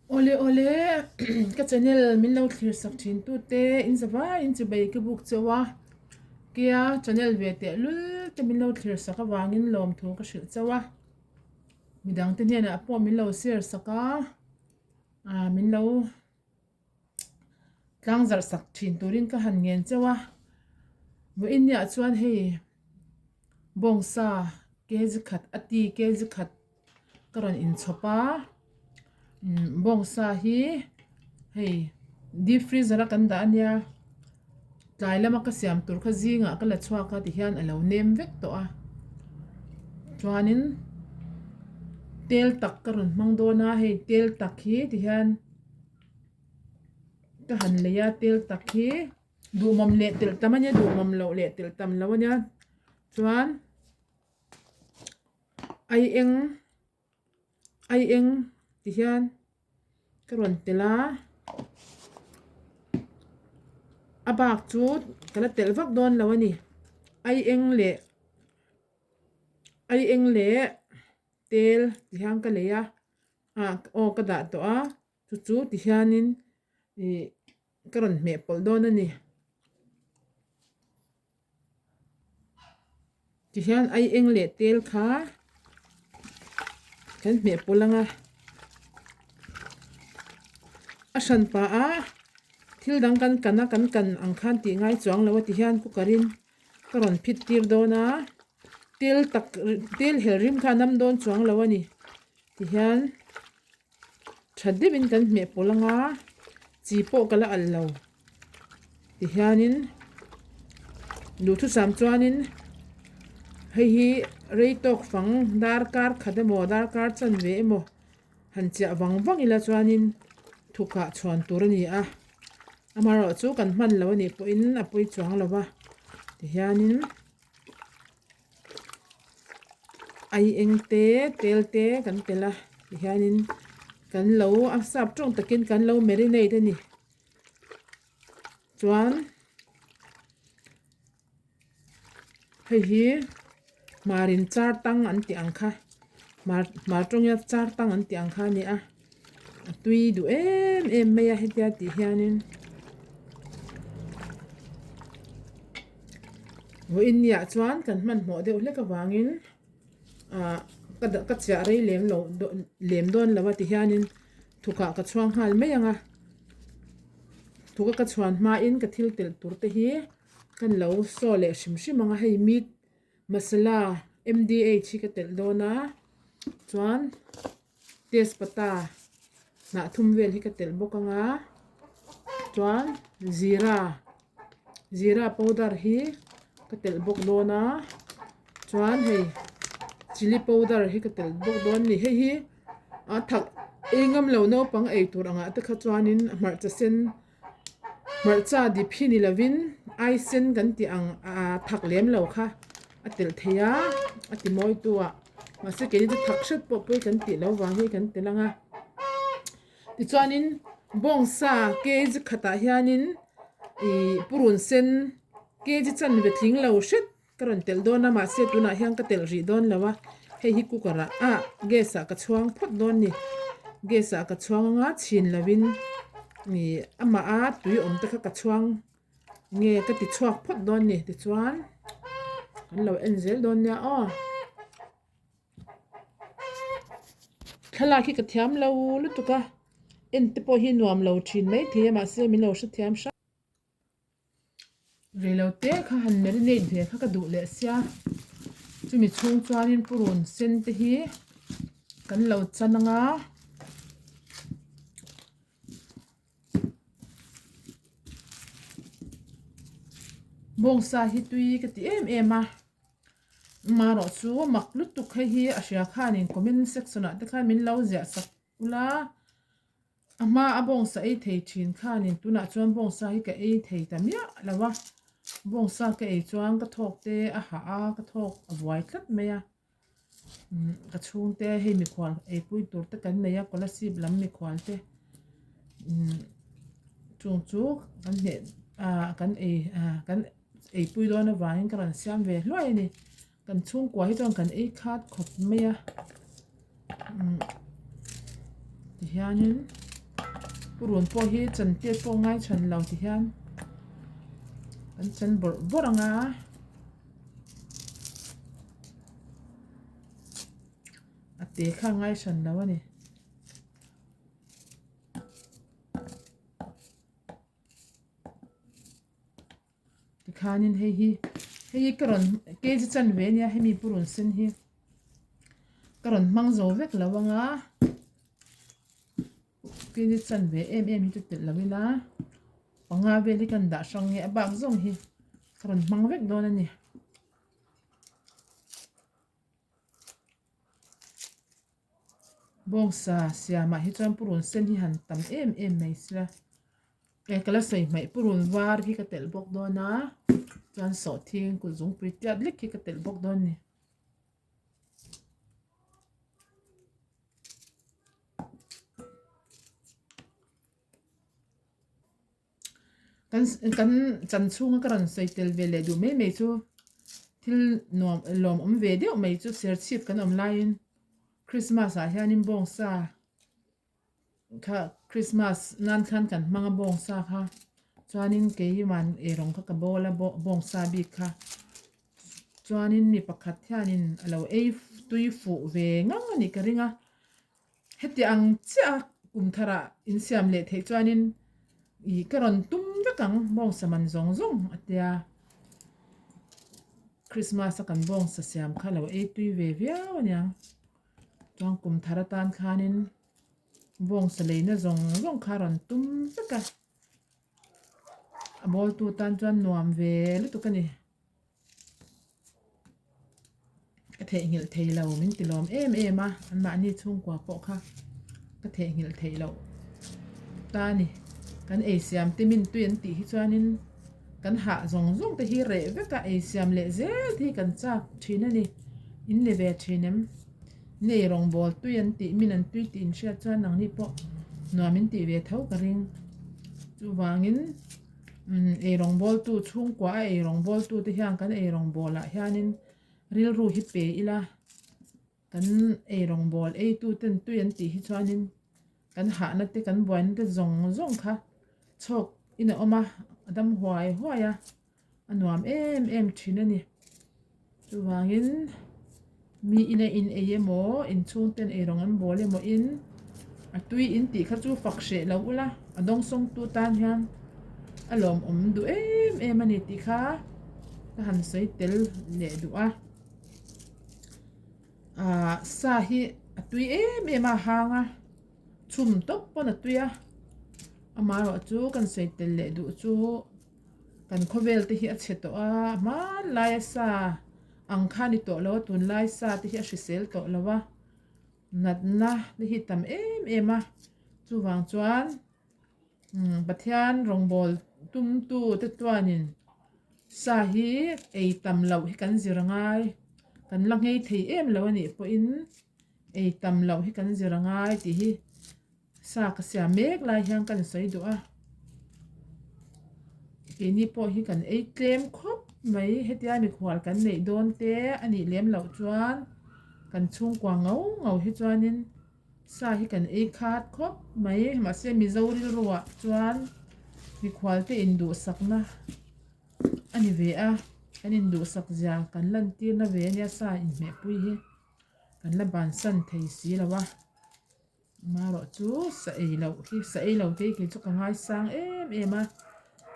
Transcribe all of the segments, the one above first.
Awle awle ka channel min lo thlir sak thin tu te in za vai in chibei ka buk cheu a kia channel ve teh lul te min lo thlir sak avangin lawmthu ka hrilh cheu a midang te hnenah pawh min lo share sak a ah min lo tlang zarh sak thin turin ka han ngen cheu a vawiin niah chuan hei bawngsa kg khat a ti kg khat ka rawn inchhawp a umm bawngsa hi hei deep freezer a kan dah ania tlai lama ka siam tur kha zingah ka la chhuak a tihian a lo nem vek tawh a chuanin tel tak ka rawn hmang dawn a hei tel tak hi tihian ka han lei a tel tak hi duhmawm leh telh tam ania duhmawm loh leh telh tam loh ania chuan. Ai eng ai eng ti hian ka rawn telh a a bak chu ka la telh vak dawn lo a ni ai eng leh ai eng leh tel ti hian ka lei a ah aw ka dah tawh a chu chu ti hianin ih ka rawn hmeh pawlh dawn a ni. Tihian ai eng leh tel kha kan hmeh pawlh ang a a hran pah a thil dang kan kan a kan kan ang khan tih ngai chuang lo a tihian cooker in ka rawn phit tir dawn a tel tak tel hel rim kha a nam dawn chuang lo a ni tihian. Tha deuhin kan hmeh pawlh anga chi pawh ka la alh lo tihianin duhthusam chuanin hei hi rei tawk fang darkar khat emaw darkar chanve emaw han chiah vang vang ila chuanin thukah chhuan tur a ni a amaherawhchu kan hman lo anih pawhin a pawi chuang lo va tihianin. Ai eng te tel te kan telh a tihianin kan lo a sap tawng takin kan lo marinate a ni chuan hei hi hmarin char tang an tih ang kha hmar hmar tawngin a char tang an tih ang kha a ni a a tui duh em em mai a hetia tih hianin. Vawiin niah chuan kan hmanhmawh deuh hlek avangin ah ka dah ka chiah rei lem lo lem dawn lo a ti hianin thukah ka chhuang nghal mai ang a thuka ka chhuan hmain ka thil telh tur te hi kan lo saw leh hrim hrim ang a hei meat masala M_D_H hi ka telh dawn a chuan. Tezpata hnah thum vel hi ka telh bawk ang a chuan zira zira powder hi ka telh bawk dawn a chuan hei chilli powder hi ka telh bawk dawn a ni hei hi a thak ei ngam lo naupang ei tur angah te kha chuanin hmarcha sen Hmarcha dip hi ni lovin ai sen kan tih ang ah thak lem lo kha a telh thei a a ti mawi tu a mahse keini chu thak hret pawh pawi kan tih loh vang hi kan telh ang a tichuanin bawngsa kg khatah hianin ih purun sen kg chanve tling lo hret. Ka rawn telh dawn a mahse tunah hian ka telh rih dawn lo a hei hi cooker ah ah gas ah ka chhuang phawt dawn a ni gas ah ka chhuang anga chhin lo in ih amah a tui awm te kha ka chhuang nge ka ti chhuak phawt dawn a ni tichuan kan lo en zel dawn nia aw. Thlalak hi ka thiam lo lutuk a en te pawh hi nuam lo thin maithei a mahse min lo hrethiam hram. Rei lo te kha han marinate ve kha ka duh leh sia chumi chhung chuanin purun sen te hi kan lo chan ang a bawngsa hi tui ka ti em em a marawh chu mak lutuk hei hi a hria khanin comment section ah te khan min lo ziah sak ula. A hma a bawngsa ei thei thin khanin tunah chuan bawngsa hi ka ei thei ta miah lo a, bawngsa ka ei chuan ka thawk te a hah a, ka thawk a buai tlat mai a, umm ka chhungte hei mikhual eipui tur te kan nei a kolasib lam mikhual te umm chung chu kan hneh ah kan ei ah kan eipui dawn avangin ka rawn siam ve hluai a ni. Kan chhungkua hi chuan kan ei khat khawp mai a umm tihianin. Purun pawh hi chan tet pawh ngai chhan lo ti hian kan chan bawrh bawrh ang a. A te kha ngai hran lo a ni. Tikhanin hei hi hei hi ka rawn kg chanve ania hemi purun sen hi ka rawn hmang zo vek lo anga kg chanve em em hi chu telh lo ila panga vel hi kan dah hrang nge a bak zawng hi ka rawn hmang vek dawn a ni. Bawngsa siamah hi chuan purun sen hi han tam em em mai sila e ka la sawi hmaih purun var hi ka telh bawk dawn a chuan sawhthing kut zungpui tiat lek hi ka telh bawk dawn a ni. Kan kan chan chhunga ka rawn sawi tel ve leh duh mai mai chu thil nuam lawmawm ve deuh mai chu serchhip kan awm laiin Christmas ah hianin bawngsa kha Christmas nan khan kan hmang a bawngsa kha chuanin keiman eirawng kha ka bawl a bawngsa bik kha chuanin mi pakhat hianin a lo ei tui fuh ve ngang a nih ka ring a. Heti ang chiah a kum tharah insiam leh theih chuanin ih ka rawn tum vek ang bawngsa man zawng zawng a tia. Christmas a kan bawngsa siam kha lo ei tui ve viau aniang. Chuan kum thar atan khanin bawngsa leina zawng zawng kha a rawn tum vek a. A bawltu tan chuan nuam ve lutuk a ni. Ka theihnghilh thei lo min ti lawm em em a anmahni chhungkua pawh kha ka theihnghilh theih loh ta a ni kan ei siam te min tui an tih hi chuanin kan hah zawng zawng te hi reh vek a ei siam leh zel te hi kan chak thin a ni in ni ve thin em nei rawngbawl tui an tih min an tui tih inhriat chuan nangni pawh nuam in tih ve tho ka ring chuvangin. Umm eirawngbawltu chhungkua a eirawngbawltu te hian kan eirawngbawlah hianin rilru hi pe ila kan eirawngbâwl eitu ten tui an tih hi chuanin kan hahna te kan buaina te zawng zawng kha chhawk in a awm a a dam huai huai a a nuam em em thin a ni. Chuvangin mi ina in ei emaw inchhung ten ei rawng an bawl emaw in a tui in tih kha chu fak hreh lo ula a dawngsawng tu tan hian a lawmawm duh em em a ni tih kha ka han sawi tel leh duh a ah sa hi a tui em em a hang a chhum tawp pawn a tui a amaherawhchu kan sawi tel leh duh chu. Kan khawvel te hi a chhe tawh a, hmanlaia sa ang kha a ni tawh lo a, tunlai sa te hi a hrisel tawh lo a, natna te hi tam em em a, chuvang chuan umm Pathian rawngbawl tumtu te chuanin sa hi ei tam loh hi kan zir angai, kan la nghei thei em lo a nih pawhin ei tam loh hi kan zir angai tih hi. Sa ka siam mek lai hian ka insawi duh a, keini pawh hi kan ei tlem khawp mai hetia mikhual kan neih dawn te a nih lem loh chuan kan chhungkua ngau ngau hi chuanin sa hi kan ei khat khawp mai mahse mizo rilruah chuan mikhual te induhsakna a ni ve a kan induhsak zia kan lantirna ve ania sa inhmehpui hi kan la bansan thei si lo a. Marawh chu sa ei loh hi sa ei lo te hi kei chu ka ngaisang em em a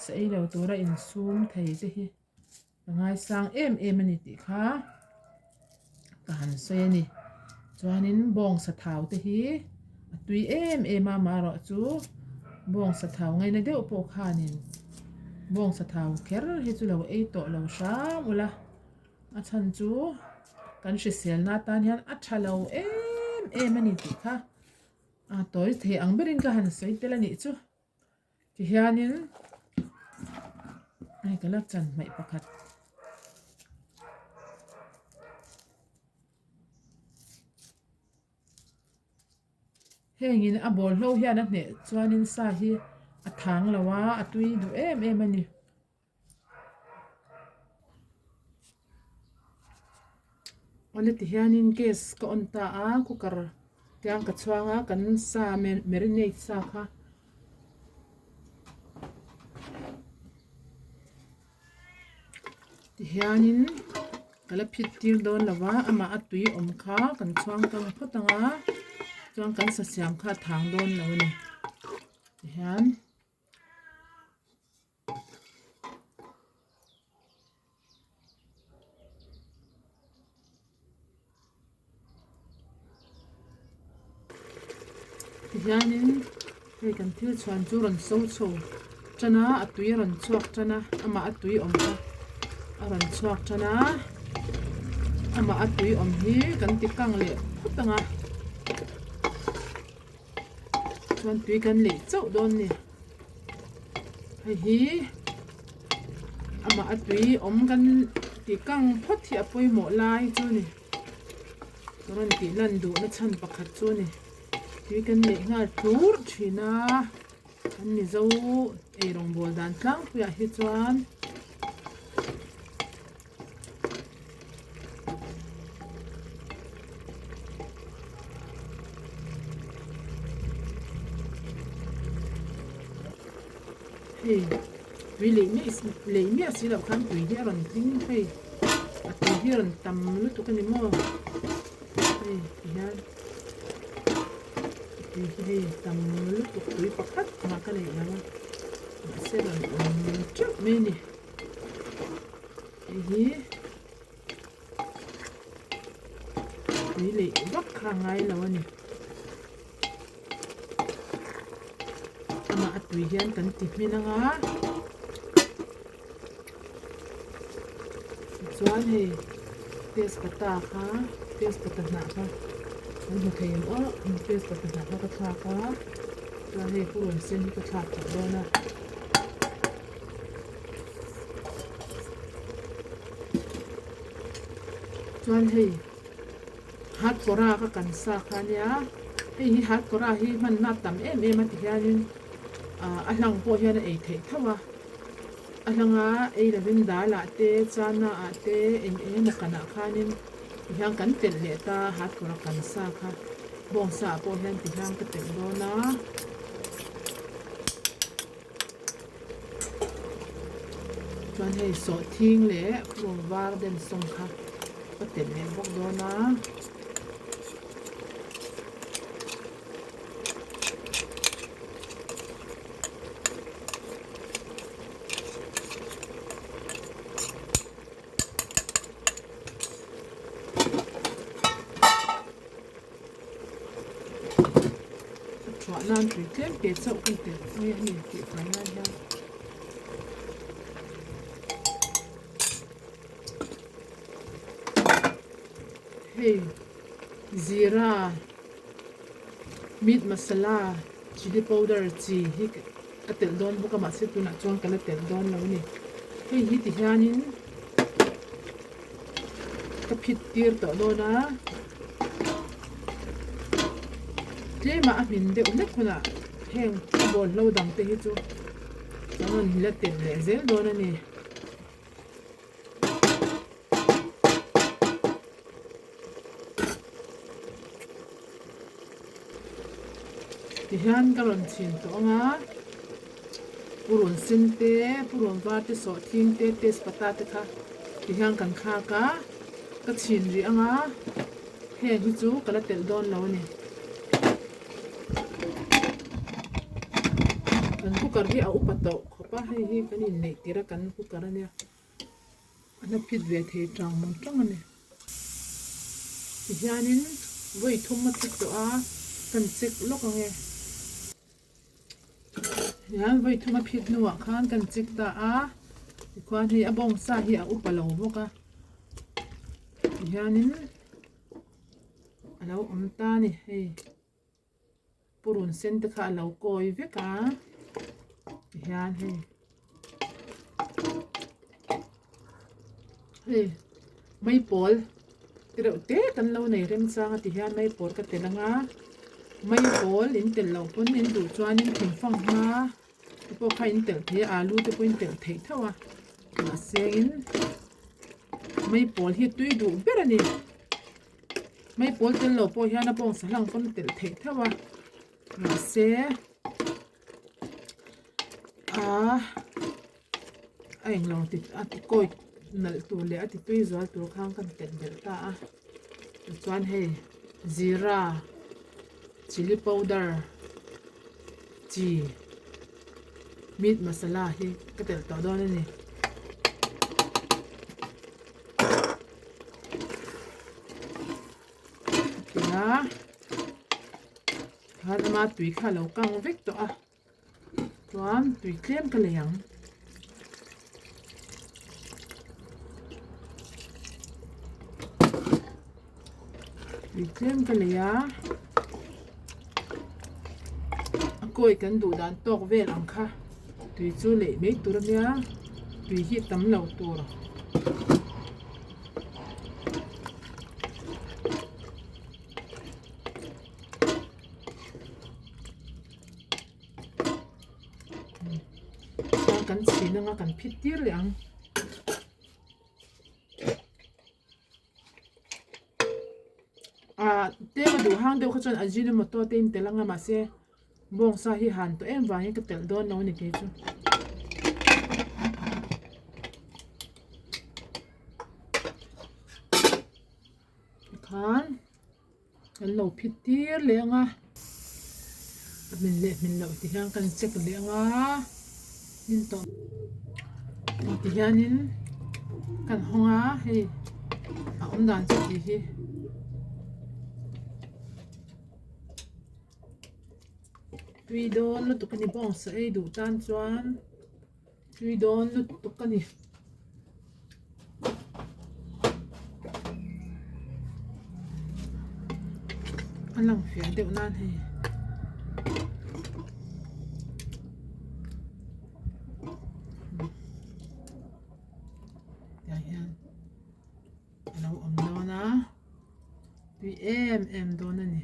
sa ei lo tura insum thei te hi ka ngaisang em em a ni tih kha ka han sawi a ni chuanin bawngsa thau te hi a tui em em a marawh chu bawngsa thau ngaina deuh pawh khanin bawngsa thau kher hi chu lo ei tawh lo hram ula. A chhan chu kan hriselna atan hian a tha lo em em a ni tih kha a tawi thei ang berin ka han sawi tel a nih chu tihianin hei ka la chan hmaih pakhat. Hengin a bawlhlo hian a hneh chuanin sa hi a thang lo a a tui duh em em a ni. Awle tihianin gas ka on ta a cooker tiang ka chhuang a kan sa marinate sa kha. Tihianin ka la phit tir dawn lo va, amah a tui awm kha kan chhuang tang phawt ang a, chuan kan sa siam kha a thang dawn lo a ni. Tihian. Tihianin hei kan thil chhuan chu rawn so chho tan a a tui a rawn chhuak tan a amah a tui awm kha a rawn chhuak tan a amah a tui awm hi kan ti kang leh phawt ang a chuan tui kan leh chauh dawn a ni hei hi amah a tui awm kan ti kang phawt hi a pawimawh lai chu a ni. Ka rawn tih lan duhna chhan pakhat chu a ni. Tui kan neih nghal tlur thin a, kan Mizo eirawngbawl dan tlangpuiah hi chuan hei tui leh miah leh miah si loh khan tui hi a rawn tling hei a tui hi a rawn tam lutuk a ni maw hei ti hian a tui hi hei tam lutuk tui pakhat mah ka neih lo a mahse rawn awm teuh mai a ni hei hi tui leh vak kha a ngai lo a ni. Amah a tui hian kan ti hmin ang a tichuan hei tezpata kha tezpata hnah kha kan hmu thei ang aw tezpata hnah kha ka thlak a chuan hei purun sen hi ka thlak tawh dawn a. Chuan hei Hatkawra ka kan sa kha ania, hei hi hatkawra hi hmanna a tam em em a ti hianin ah a hlang pawh hian a ei theih tho a, a hlanga ei lovin dal ah te chana ah te eng eng emaw kanah khanin ti hian kan telh leh ta hatkawra kan sa kha bawngsa ah pawh hian ti hian ka telh dawn a. Chuan hei sawhthing leh purun var den sawm kha ka telh leh bawk dawn a. A thuah nan tui tlem te chauh kan telh mai a ni tih fai nan hian. Hei zira meat masala chilli powder chi hi ka telh dawn bawk a mahse tunah chuan ka la telh dawn lo a ni. Hei hi ti hianin ka phit tir tawh dawn a tlema a hmin deuh hlek hunah heng a bawlhlo dang te hi chu kan rawn la telh leh zel dawn a ni. Tihian ka rawn chhin tawh ang a, purun sen te, purun var te, sawhthing te, tezpata te kha tihian kan thlak a, ka chhin rih ang a, heng hi chu ka la telh dawn lo a ni. Kan cooker hi a upa tawh khawp a, hei hi kan inneih tirh a kan cooker a nia. A la phit ve thei tang tang a ni. Tihianin vawi thum a phit tawh a, kan check lawk ang e. Tihian vawi thum a phit hnuah khan kan check ta a, tikhuan hei a bawngsa hi a upa lo bawk a. Tihianin a lo awm ta a ni hei. Purun sen te kha a lo kawi vek a tihian hei hei maipawl te reuh te kan lo nei remchang a tihian maipawl ka tel ang a maipawl in telh loh pawn in duh chuanin thingfang hma te pawh kha in telh thei a alu te pawh in telh theih tho a mahse in maipawl hi tui duh ber a ni. Mai pawl tel lo pawh hian a bawngsa hlang pawn a telh theih theuh a mahse a a englo ti a ti kawi. nalh tur leh a ti tui zual tur khan ka telh belh ta a tichuan hei zira chilli powder chi meat masala hi ka telh tawh dawn a ni. Tia khan ama tui kha a lo kang vek tawh a chuan tui tlem ka lei ang. Tui tlem ka lei a a kawi kan duh dan tawk vel ang kha tui chu lei mai tur ania tui hi tam lo tur. Chuan kan chhin anga kan phit tir leh ang. Ah tlem a duh hang deuh kha chuan ajinomoto te in telh anga mahse bawngsa hi han tawh em vangin ka telh dawn lo a ni kei chu. Tikhan kan lo phit tir leh ang a, a hmin leh hmin loh ti hian kan check leh ang a, hmin tawh ti hianin kan hawng a hei a awm dan chu tih hi. Tui dawn lutuk a ni bawngsa ei duh tan chuan. Tui dawn lutuk a ni. A lang fiah deuh nan hei. Tiang hian a lo awm dawn a tui em em dawn a ni.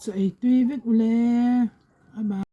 Chaw ei tui vek ule a.